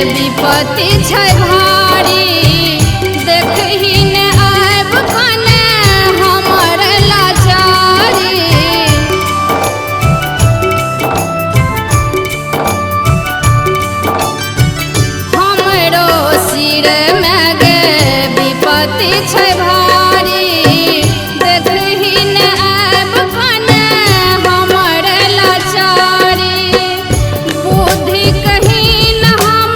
विपत्ति छै भारी, देखही ने आबि कने हमर लाचारी। हमरो सिर में गे विपत्ति छै भारी, देखही ने आबि कने हमर लाचारी। बुद्धि कहीं न हम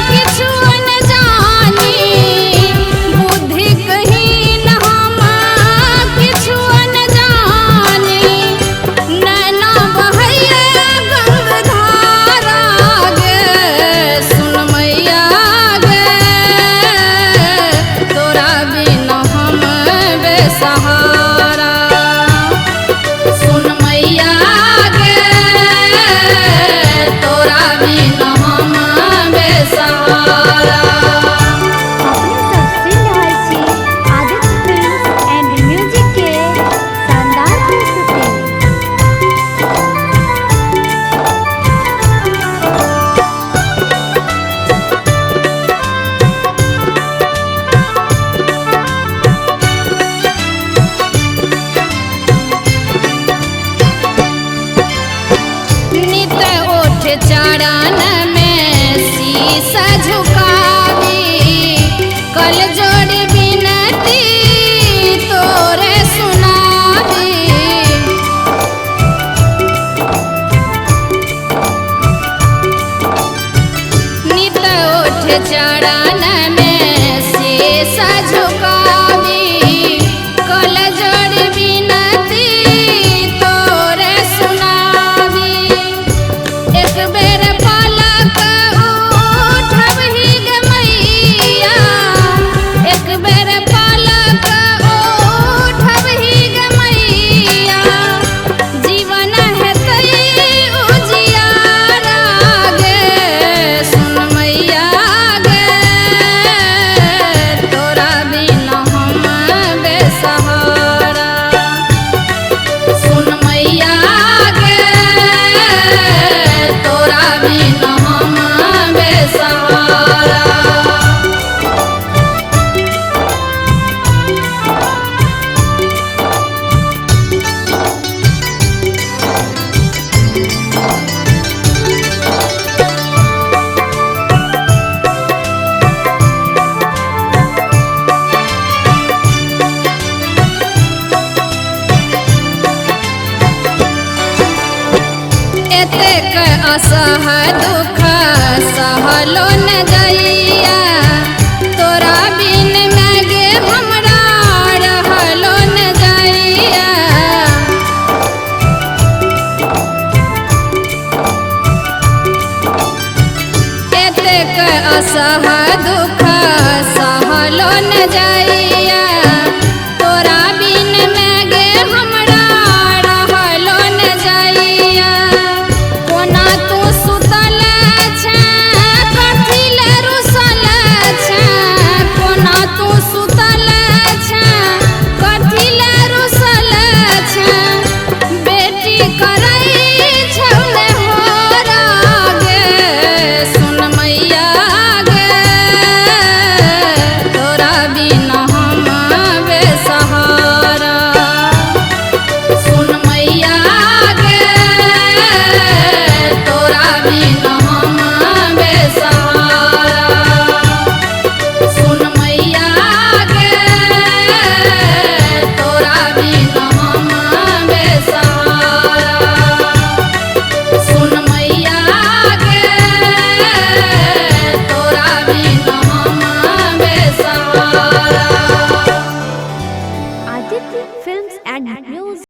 किछु न जानी, बुद्धि कहीं न हम किछु न जानी। नैना बहैया गंगधारा गे, सुन मैया गे, तोरा बिना हम बेसहारा। सुन मैया गे, तोरा बिना हम बेसहारा। अपने सब सुनि रहल छी आदित्य फिल्म्स एंड म्यूजिक के शानदार प्रस्तुति। नित उठ चरण में शीस झुकावी, कल जोड़ विनती तोरे सुनावी। नित उठ चरण में शीस झुकावी, कल जोड़ विनती तोरे सुनावी। एक बेर पलक उठबही गे मैया, एक बेर पलक उठबही गे मैया, जीवन हेतै उजियारा गे। सुन मैया गे, तोरा बिना हम बेसहारा। सुन मैया गे, तोरा बिना हम बेसहारा। एतेक असह दुख सहलो न जाइया, तोरा बिन में गे हमरा रहलो न जाइया। एतेक असह दुख सहलो न जाइया, तोरा बिन में गे हमरा रहलो न जाइया। कोना तू सुतल छें, कथी ले रुसल छें, कोना तू सुतल छें, कथी ले रुसल छें। बेटी करै छौ ने होरा गे, सुन मैया